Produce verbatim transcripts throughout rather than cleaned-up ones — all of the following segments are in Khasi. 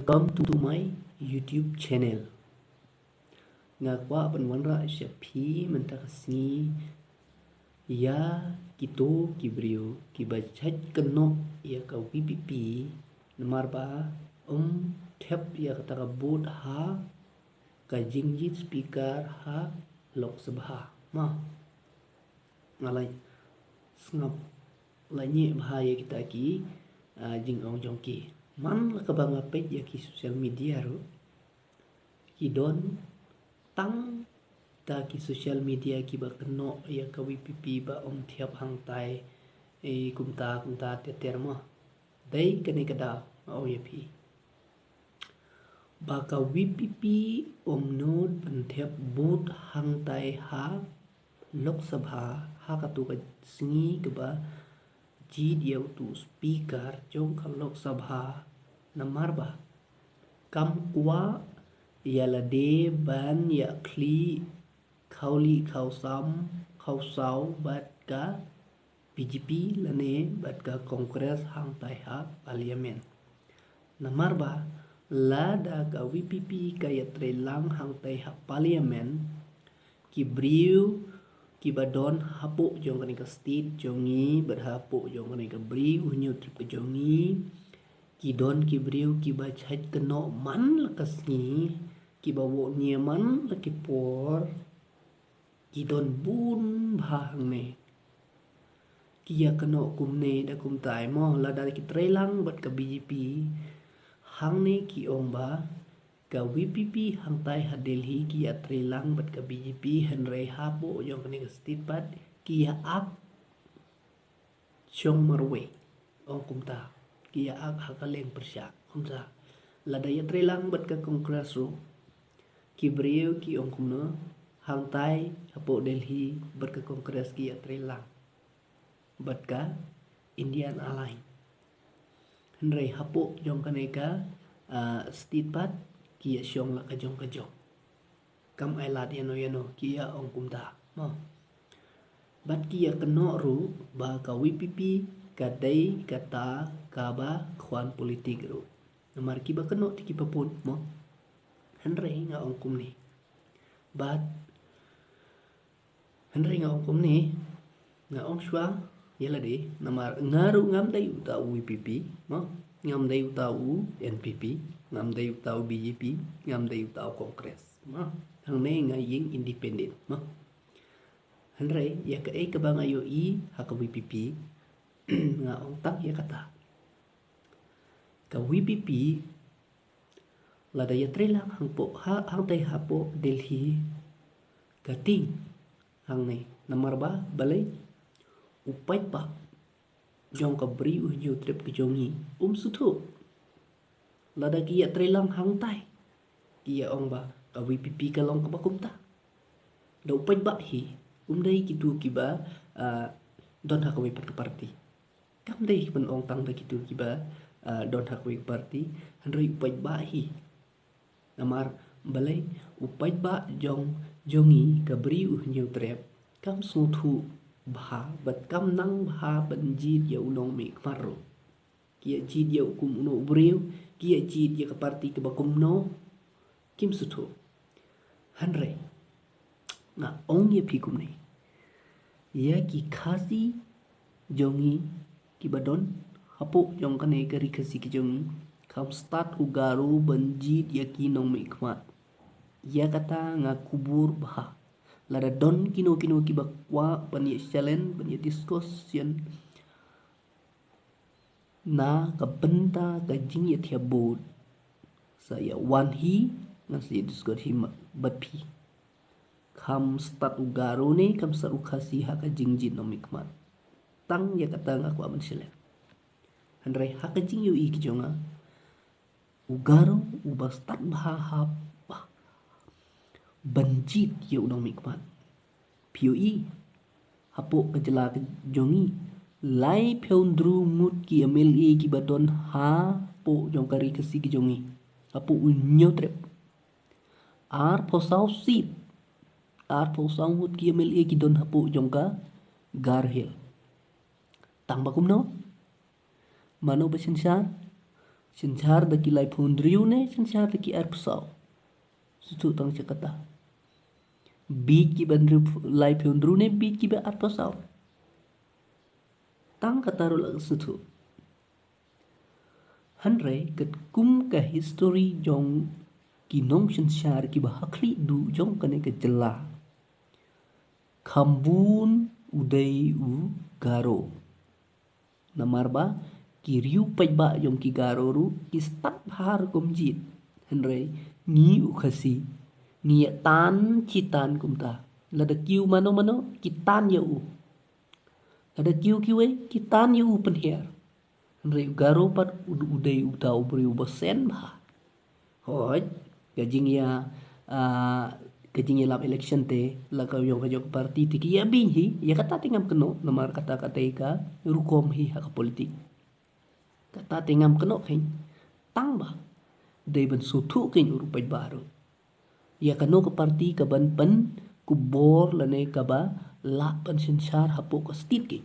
Welcome to my YouTube channel. Nga kwah ban wanrah sha phi mynta ka sngi ïa kito ki briew kiba jait kynnoh ïa ka VPP namar ba ym thep ïa kata ka vote ha ka jingjied speaker ha Lok Sabha. Ma, nga la sngap lane bha ïa kita ki, ah, jingong jong ki. Man la kaba nga peit ïa ki social media ruh, ki don tang kita ki social media kiba kynnoh ïa ka VPP ba ym thiap hangtai, eh, kumta kumta ter ter ma. Dei kane ka daw nga ong ïa phi ba ka VPP ym nud ban thiap vote hangtai ha Lok Sabha ha katu ka sngi kaba jied ïa utu speaker jong ka Lok Sabha namar ba kam kwah ïa lade ban ïa khlieh khawlih khawsam khawsaw bad ka BJP lane bad ka Congress hangtai ha Parliament. Namar ba lada ka VPP ka ïatreilang hangtai ha Parliament, ki briew kiba don hapoh jong kane ka state jong ngi bad hapoh jong kane ka Bri u Hynñiewtrep ka jong ngi, ki don ki briew kiba jait kynnoh man la ka sngi, kiba wad nia man la ki por, ki don bun bha hangne. Ki ïa kynnoh kumne da kumtai mo, lada ki treilang bad ka BJP, hangne ki ong ba ka VPP hangtai ha Delhi ki ïatreilang bad ka BJP, hynrei hapoh jong kane ka state pat ki ïa ak shong marwei, ong kumta, ki ïa ak ha ka liang pyrshah kumta. Lada ïatreilang bad ka Congress ruh, ki briew ki ong kumno, hangtai hapoh Delhi bad ka Congress ki ïatreilang bad ka Indian Alliance. Hynrei hapoh jong kane ka, ah, state pat ki ïa shong la ka jong ka jong. Kam ai lad ïano ïano ki ïa ong kumta mo. Bad ki ïa kynnoh ruh ba ka VPP ka dei kata kaba khwan politik ruh. Namar kiba kynnoh te kiba pun mo. Hynrei nga ong kumne. Bad hynrei nga ong kumne, nga ong shuwa ïa lade, namar nga ruh ngam dei uta u VPP mo, ngam dei uta u NPP, ngam dei uta u BJP, ngam dei uta u Congress mo. Hangne nga ïing independent mo. Hynrei ïa kaei kaba nga ïohi ha ka VPP, nga ong tang ïa kata. Ka VPP lada ïatreilang hangpoh ha, hangtai hapoh Delhi, ka tieng hangne namar ba balei, u paidbah jong ka Bri u Hynñiewtrep ka jong ngi um sngewthuh. Lada ki ïatreilang hangtai, ki ïa ong ba ka VPP ka long kaba kumta. Da u paidbah hi, um dei kitu kiba, ah, don ha kawei pat ka party. Kam dei ban ong tang da kitu kiba, ah, don ha kawei ka party, hynrei u paidbah hi. Namar balei, u paidbah jong, jong ngi ka Bri u Hynñiewtrep kam sngewthuh bha bad kam nang bha ban jied ïa u nongmihkhmat ruh. Ki ïa jied ïa u kum uno u briew, ki ïa jied ïa ka party kaba kumno, kim sngewthuh. Hynrei nga ong ïa phi kumne, ïa ki Khasi jong ngi kiba don hapoh jong kane ka ri Khasi ka jong ngi, kham stad u Garo ban jied ïa ki nongmihkhmat. Ïa kata nga kubur bha. Lada don kino kino kiba kwah ban ïa challenge, ban ïa discussion na ka bynta ka jingïathiap vote, sa ïa wan hi, ngan sa ïa discuss hi ma-, bad phi. Kham stad u Garo ne kham stad u Khasi ha ka jingjied nongmihkhmat. Tang ïa kata nga kwah ban challenge. Hynrei ha ka jingïohi ka jong nga, u Garo uba stad bha ha ban jied ïa u nongmihkhmat. Phi ïohi hapoh ka jylla ka jong ngi, laiphew hynriew ngut ki MLA kiba don hapoh jong ka ri Khasi ka jong ngi, hapoh u Hynñiewtrep. Arphew saw seat, arphew saw ngut ki MLA ki don hapoh jong ka Garo Hills. Tang ba kumno? Mano ba synshar? Synshar da ki laiphew hynriew ne synshar da ki arphew saw? Sngewthuh tang sha kata. Bit ki ba hynriew, laiphew hynriew ne bit ki ba arphew saw? Tang kata ruh la sngewthuh. Hynrei katkum ka history jong ki nongsynshar ki ba ha khlieh duh jong kane ka jylla, kham bun u dei u Garo. Namar ba ki riew paidbah jong ki Garo ruh ki stad bha rukom jied. Hynrei ngi u Khasi ngi ïa tan shi tan kumta. Lada kiew mano mano ki tan ïa u. Lada kiew kiwei ki tan ïa u pynhiar. Hynrei u Garo pat u, u dei uta u briew ba seng bha. Hooid, ka jingïa, ah, ka jingïalap election te la ka jong ka jong ka party te ki ïa beiñ hi, ïa kata te ngam kynnoh, namar kata ka dei ka rukom hi ha ka politik. Kata te ngam kynnoh khein. Tang ba dei ban sngewthuh khein u ruh paidbah ruh ïa kano ka party ka ban pynkupbor lane ka ba lah ban synshar hapoh ka state khein.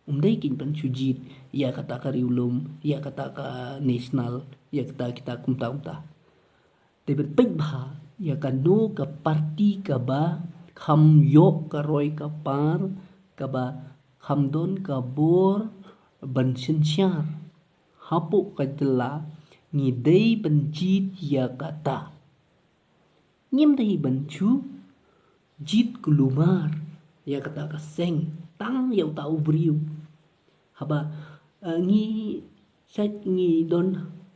Um dei khein ban shu jied ïa kata ka riewlum, ïa kata ka national, ïa kata kita kumta kumta. Te ban peit bha ïa kano ka party ka ba kham ïoh ka roi ka par, ka ba kham don ka bor ban synshar hapoh ka jylla. Ngi dei ban jied ïa kata. Ngim dei ban shu jied kulmar ïa kata ka seng tang ïa uta u briew. Haba, eh, ngi sha ngi don,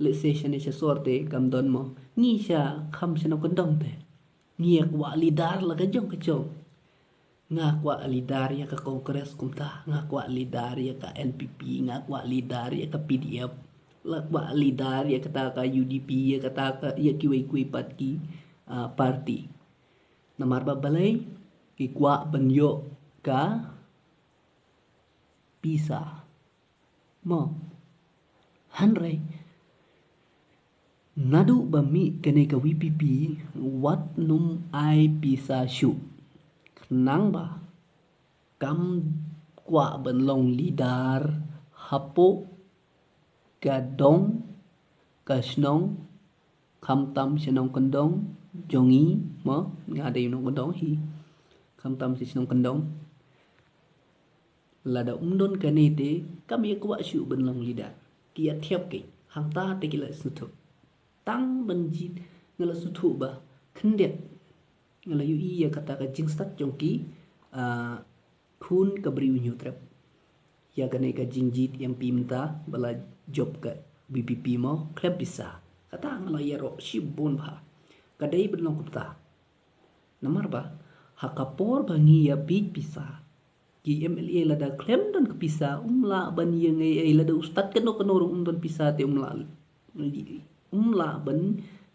let's say, shane sha sor te kam don mo, ngi sha kham sha nongkyndong te. Ngi ïa kwah leader la ka jong ka jong. Nga kwah leader ïa ka Congress kumta, nga kwah leader ïa ka N P P, nga kwah leader ïa ka P D F, la kwah leader ïa kata ka U D P, ïa kata ka, ïa kiwei kiwei pat ki, ah, party. Namar ba balei? Ki kwah ban ïoh ka pisa. Mo. Hynrei naduh ba mih kane ka V P P, wat nym ai pisa shuh. Khnang ba kam kwah ban long leader hapoh ka dong ka shnong, khamtam sha nongkyndong jong ngi, mo, nga dei nongkyndong hi. Khamtam sha nongkyndong. Lada um don kane te kam ïa kwah shuh ban long leader. Ki ïa thiap khein. Hangta te ki la sngewthuh. Tang ban jied nga la sngewthuh ba khyndiat nga la ïohi ïa kata ka jingstad jong ki, ah, khun ka Bri u Hynñiewtrep. Ïa kane ka jingjied M P mynta ba la jop ka V P P mo, khlem pisa. Kata nga la ïaroh shibun bha. Ka dei ban long kumta. Namar ba ha ka por ba ngi ïa bit pisa, ki M L A lada khlem don ka pisa um lah ban ïa ngai ei, lada u stad kano kano ruh um don pisa te um lah, um lah ban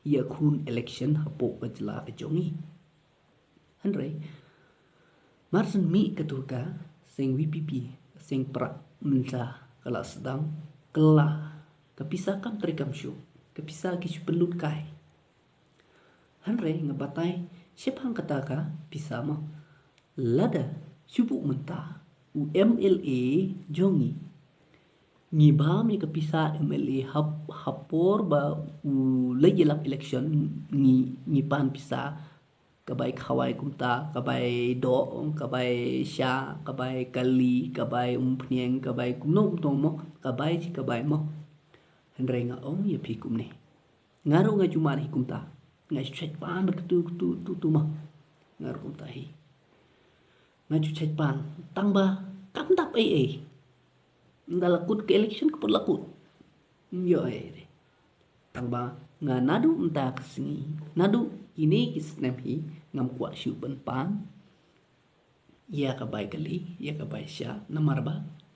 ïakhun election hapoh ka jylla ka jong ngi. Hynrei mar shen mih katu ka seng V P P, seng pra mynta ka la sdang, ka la, ka pisa kam trei kam shuh, ka pisa ki shu pynlut kai. Hynrei nga batai shaphang kata ka pisa mo. Lada shu buh mynta u M L A jong ngi, ngi bam ïa ka pisa M L A hap, ha por ba u leit ïalap election, ngi, ngi pan pisa, ka bai khawai kumta, ka bai doh, ka bai sha, ka bai kali, ka bai umphniang, ka bai kumno kumno mo, ka bai shi ka bai mo. Hynrei nga ong ïa phi kumne. Nga ruh nga ju mad hi kumta. Nga ju chait pan bad katu katu tu tu ma. Nga ruh kumta hi. Nga ju chait pan tang ba kam dap ei ei. Nda la kut ka election ka put la kut. Ym ïoh ei ei. Tang ba nga naduh mynta ka sngi, naduh kine ki snem hi ngam kwah shuh ban pan ïa ka bai kali, ïa ka bai sha, namar ba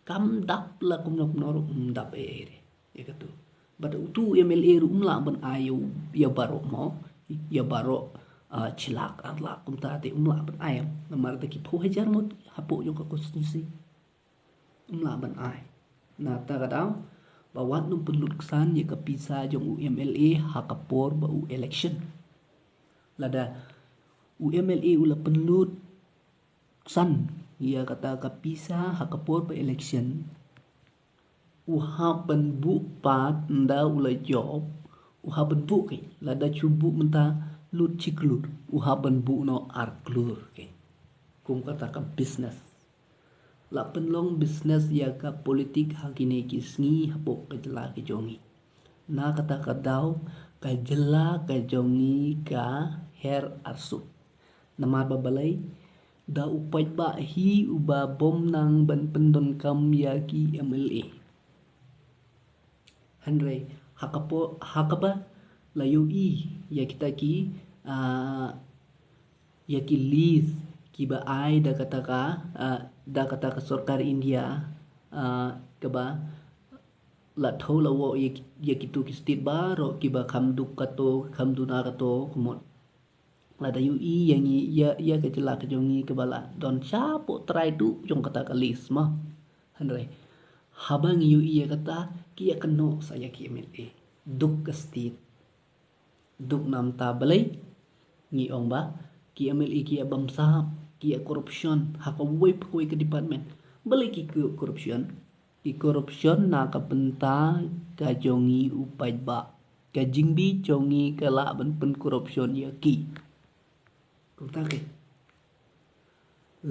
kam dap la kumno kumno ruh, ym dap ei ei re ïa katu. Bad utu u M L A ruh um lah ban ai ïa baroh mo, ïa baroh, ah, shi lak ar lak kumta te um lah ban ai, namar da ki phew hajar ngut hapoh jong ka constituency. Um lah ban ai. Na kata ka daw ba wat nym pynlut ksan ïa ka pisa jong u M L A ha ka por ba u election. Lada u M L A u la pynlut ksan ïa kata ka pisa ha ka por ba election, U hap ban buh pat ynda u la jop, u hap ban buh ki, lada shu buh mynta lut shi klur, u hap ban buh noh ar klur ki. Kum kata ka business. La pynlong business ïa ka politik ha kine ki sngi hapoh ka jylla ka jong ngi. Na kata ka daw ka jylla ka jong ngi ka her arsut. Namar ba balei, da u paidbah hi uba bym nang ban pyndonkam ïa ki M L A. Hynrei ha ka por, ha kaba la ïohi ïa kita ki, ah, ïa ki list kiba ai da kata ka, ah, da kata ka sorkar India, ah, kaba la thew la wad ïa ki, ïa kitu ki state baroh kiba kham duk kato, kham duna kato, kumut. Lada ïohi ïa ngi, ïa, ïa ka jylla ka jong ngi kaba la don shapoh trai tu jong kata ka list mo. Hynrei haba ngi ïohi ïa kata, ki ïa kynnoh sa ïa ki M L A. Duk ka state. Duk namar balei, ngi ong ba ki M L A ki ïa bam sap, ki ïa corruption ha kawei pa kawei ka department. Balei ki corruption? Ki corruption na ka bynta ka jong ngi u paidbah. Ka jingbit jong ngi ka lah ban pyn corruption ïa ki. Kumta ki,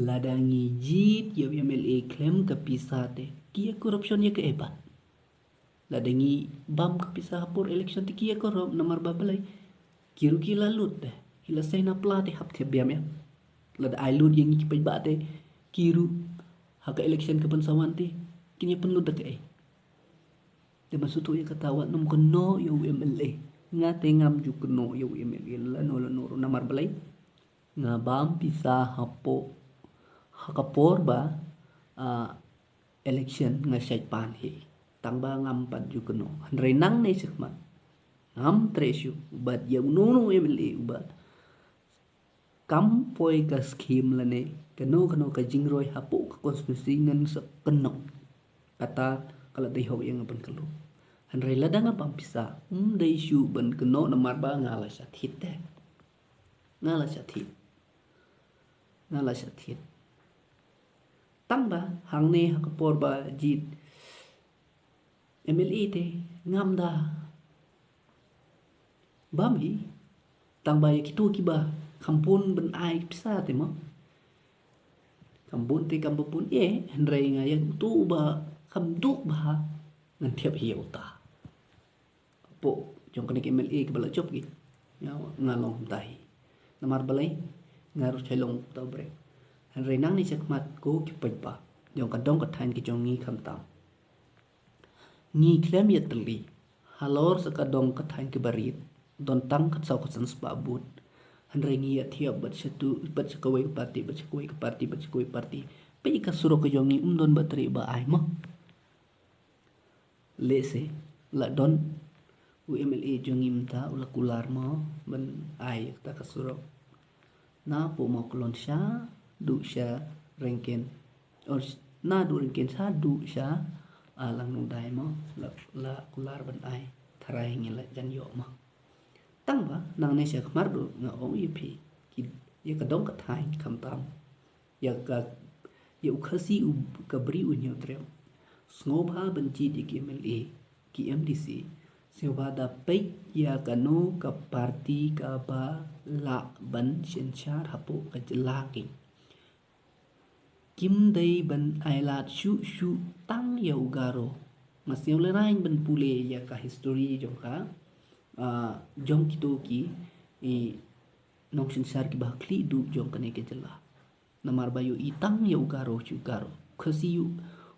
lada ngi jied ïa u M L A khlem ka pisa te, ki ïa corruption ïa kaei pat? Lada ngi bam ka pisa ha por election te ki ïa corrupt, namar ba balei? Ki ruh ki la lut te, ki la sei na pla te hap thiah biang ïa. Lada ai lut ïa ngi ki paidbah te, ki ruh ha ka election ka ban sa wan te kin ïa pynlut da kaei? Te ban sngewthuh ïa kata, wat nym kynnoh ïa u M L A. Nga te ngam ju kynnoh ïa u M L A lano lano ruh, namar balei? Nga bam pisa hapoh, ha ka por ba, ah, election nga shait pan hi. Tang ba ngam pat ju kynnoh. Hynrei nangne shakhmat ngam treh shuh bad ïa uno uno u M L A uba kam poi ka scheme lane kano kano ka jingroi hapoh ka constituency ngan sa kynnoh. Kata ka la dei hok ïa nga ban kynnoh. Hynrei lada nga bam pisa, ym dei shuh ban kynnoh namar ba nga la shah thied te. Nga la shah thied. Nga la shah thied. Tang ba hangne ha ka por ba jied M L A te ngam da bam hi. Tang ba ïa kito kiba kham bun ban ai pisa te mo, kham bun te kham bun, eh, hynrei nga ïa uto uba kham duk bha ngan thiah hi ïa uta. Hapoh jong kane ka M L A kaba la jop ki, nga long kumta hi. Namar balei? Nga ruh shai long uta u briew. Hynrei nangne shakhmat ko ki paidbah jong ka dong ka thaiñ ka jong ngi khamtam, ngi khlem ïatylli. Halor sa ka dong ka thaiñ kaba rit don tang ka saw ka san spah booth. Hynrei ngi ïathiah bad shatu, bad sha kawei ka party, bad sha kawei ka party, bad sha kawei ka party. Peit ka surok ka jong ngi, ym don ba treh ba ai mo. Lehse la don u M L A jong ngi mynta u la kular mo ban ai kata ka surok. Napoh Mawklon shaduh sha Ryngken, or naduh Ryngken shaduh sha, ah, Langnohdai mo, la, la kular ban ai. Tharai ngi la jan ïoh mo. Tang ba nangne shakhmat ruh nga ong ïa phi, ki, ïa ka dong ka thaiñ khamtam, ïa ka, ïa u Khasi u, ka Bri u Hynñiewtrep, sngewbha ban jied ïa ki M L A, ki M D C, sngewbha da peit ïa kano ka party kaba lah ban synshar hapoh ka jylla ki. Kim dei ban ai lad shuh shuh tang ïa u Garo. Nga sngew lehraiñ ban pule ïa ka history jong ka, ah, jong kito ki, i, nongsynshar kiba khlieh duh jong kane ka jylla. Namar ba ïohi tang ïa u Garo, shu Garo. Khasi u,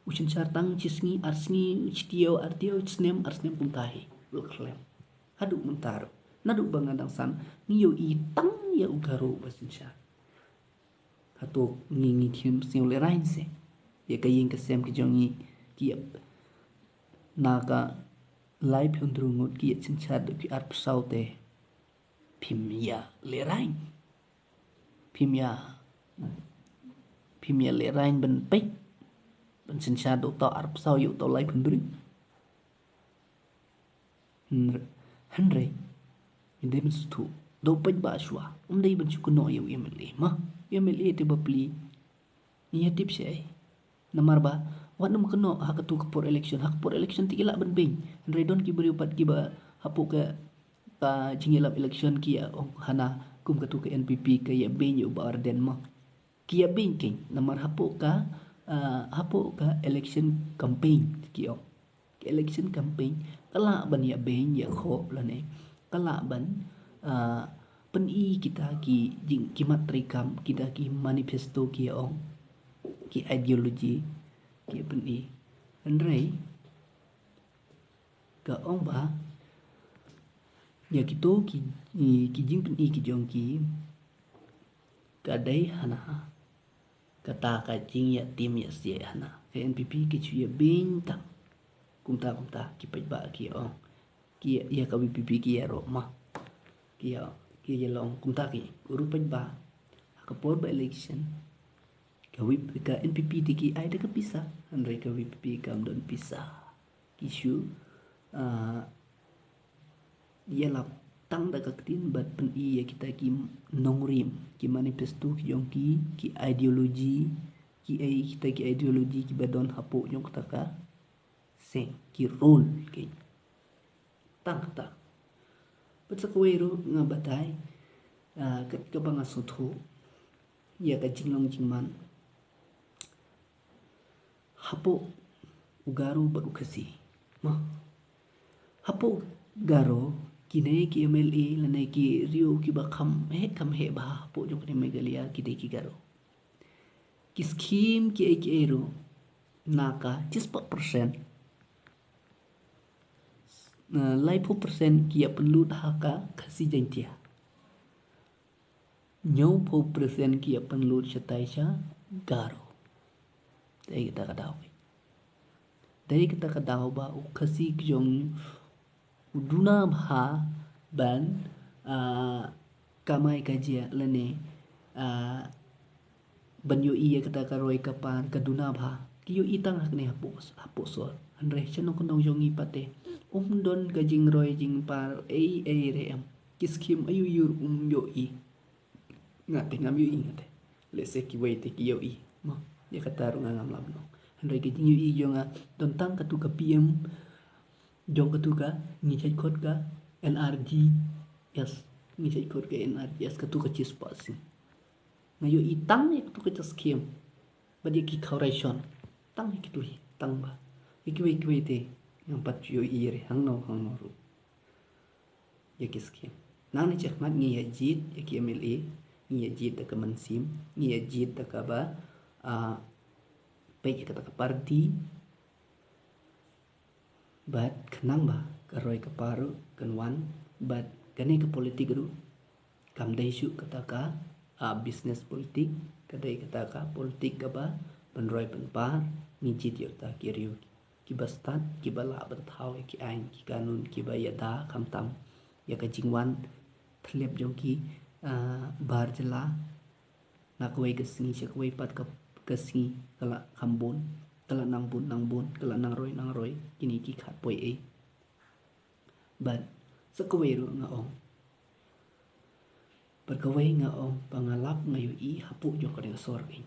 u synshar tang shi sngi, ar sngi, shi taïew, ar taïew, shi snem, ar snem kumta hi. U la khlem. Haduh mynta ruh. Naduh ba nga dang san, ngi ïohi tang ïa u Garo ba synshar. Hato ngi, ngi khim sngew lehraiñ se ïa ka ïing ka sem ka jong ngi, ki ïa, na ka laiphew hynriew ngut ki ïa synshar da ki arphew saw te. Phim ïa lehraiñ. Phim ïa, phim ïa lehraiñ ban peit, ban synshar da uta arphew saw ïa uta laiphew hynriew. Hynrei, hynrei ngi dei ban sngewthuh, da u paidbah shuwa, ym dei ban shu kynnoh ïa u M L A. Ma, u M L A te bapli, ngi ïa tip shaei? Namar ba Wat nym kynnoh ha katu ka por election, ha ka por election te ki lah ban beiñ. Hynrei don ki briew pat kiba hapoh ka, ka jingïalap election ki ïa ong hana kum katu ka N P P ka ïa beiñ ïa u Bah Ardent mo. Ki ïa beiñ keiñ namar hapoh ka, ah, hapoh ka election campaign ki ong. Ka election campaign ka lah ban ïa beiñ ïa khoh lane ka lah ban, ah, pyni kita ki jing, ki mat treikam, kita ki manifesto ki ong, ki ideology ki pyni. Hynrei ka ong ba ïa kito ki, ki jingpyni ki jong ki ka dei hana kata ka jingïatim ïasieh hana. Ka N P P ki shu ïa beiñ tang. Kumta kumta ki paidbah ki ong, ki ïa ka V P P ki ïaroh ma. Ki ïa, ki ïa long kumta ki uru paidbah. Ha ka por ba election ka V P, ka N P P te ki ai da ka pisa, hynrei ka V P P kam don pisa. Ki shu, ah, ïalap tang da ka ktien bad pyni ïa kita ki nongrim, ki manifesto ki jong ki, ki ideology, ki ai kita ki ideology kiba don hapoh jong kata ka seng, ki rule ki. Tang kata. Bad sa kawei ruh nga batai, ah, kat kaba nga sngewthuh ïa ka jinglong jingman hapoh u Garo bad u Khasi. Ma, hapoh Garo kine ki M L A lane ki riew kiba kham heh kham heh bha hapoh jong kane Meghalaya ki dei ki Garo. Ki skim ki ei ki ei ruh na ka chispah percent, na laiphew percent ki ïa pynlut ha ka Khasi Jaiñtia. Hynñiewphew percent ki ïa pynlut shatai sha Garo. Dei kata ka daw. Dei kata ka daw ba u Khasi ki jong u duna bha ban, ah, kamai kajia lane, ah, ban ïohi ïa kata ka roi ka par ka duna bha. Ki ïohi tang ha kane hapoh, hapoh sor. Hynrei sha nongkyndong jong ngi pat te um don ka jingroi jingpar ei ei re em. Ki skim aiu aiu um ïohi. Nga te ngam ïohi nga te. Lehse kiwei te ki ïohi. Ma, ïa kata ruh nga ngam lah ban ong. Hynrei ka jingïohi jong nga don tang katu ka P M jong katu ka, ngi jait khot ka N R G S, ngi jait khot ka N R G S katu ka chispah sing. Nga ïohi tang ïa katu ka skim. Bad ïa ki khaw ration tang ïa kitu hi tang ba. Ïa kiwei kiwei te ngam pat ïohi re hangno hangno ruh. Ïa ki skim. Nangne shakhmat ngi ïa jied ïa ki M L A, ngi ïa jied da ka mynsiem, ngi ïa jied da kaba, ah, peit ïa kata ka party. Bad khnang ba ka roi ka par ruh kan wan, bad kane ka politik ruh kam dei shuh kata ka, ah, business politik, ka dei kata ka politik kaba pynroi pynpar, ngi jied ïa uta ki riew kiba stad, kiba lah ban thaw ïa ki aiñ ki kanun kiba ïada khamtam ïa ka jingwan thylliej jong ki, ah, bar jylla. Na kawei ka sngi sha kawei pat ka, ka sngi ka la kham bun, ka la nang bun nang bun, ka la nang roi nang roi, kine ki khat poi ei. Bad sa kawei ruh nga ong. Bad kawei nga ong ba nga lap nga ïohi hapoh jong kane ka sor ei.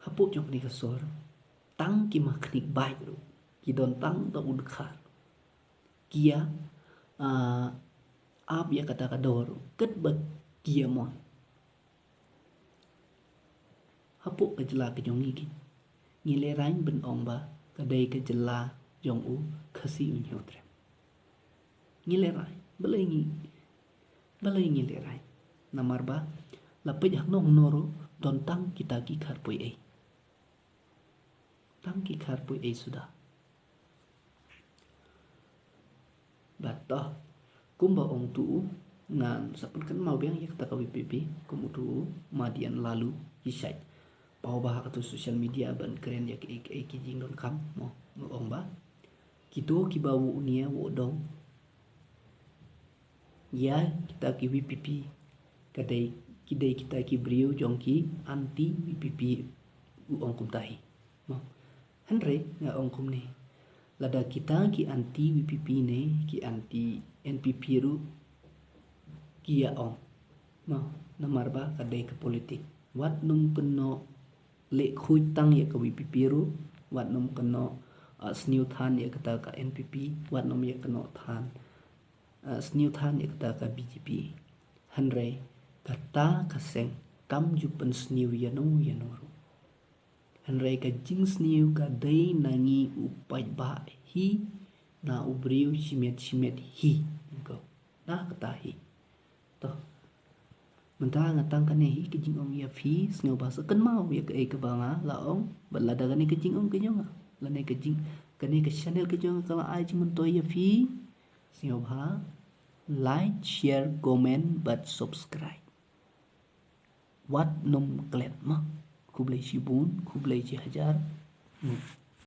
Hapoh jong kane ka sor tang ki ma khnik bait ruh ki don tang da u dkhar. Ki ïa, ah, ap ïa kata ka dor katba ki ïa mon. Hapoh ka jylla ka jong ngi ki, ngi lehraiñ ban ong ba ka dei ka jylla jong u Khasi u Hynñiewtrep. Ngi lehraiñ, balei ngi, balei ngi lehraiñ? Namar ba la peit hangno hangno ruh don tang kita ki khat poi ei. Tang ki khat poi ei suda. Bad to, kumba ong tu u, ngan sa pynkynmaw biang ïa kata ka V P P, kum utu u Madian Lalu, i shait paw ba ha katu social media ban kren ïa kiei kiei ki jingdonkam, mo, nga ong ba kito kiba u nia u dong ïa kita ki V P P, ka dei, ki dei kita ki briew jong ki anti V P P, u ong kumta hi. Mo. Hynrei nga ong kumne, lada kita ki anti V P P ne ki anti N P P ruh ki ïa ong. Mo, namar ba ka dei ka politik. Wat nym kynnoh leh khuid tang ïa ka VPP ruh, wat nym kynnoh, ah, sniew than ïa kata ka NPP, wat nym ïa kynnoh than, ah, sniew than ïa kata ka BJP. Hynrei kata ka seng kam ju pynsniew ïano ïano ruh. Hynrei ka jingsniew ka dei na ngi u paidbah hi, na u briew shimet shimet hi. Ko, na kata hi. To, mynta nga tang kane hi ka jingong ïa phi, sngewbha sa kynmaw ïa kaei kaba nga la ong, bad lada kane ka jingong ka jong nga, lane ka jing, kane ka channel ka jong nga ka la ai jingmyntoi ïa phi, sngewbha like, share, comment bad subscribe. Wat nym klet ma. Khublei shibun, khublei shihajar. Hmm.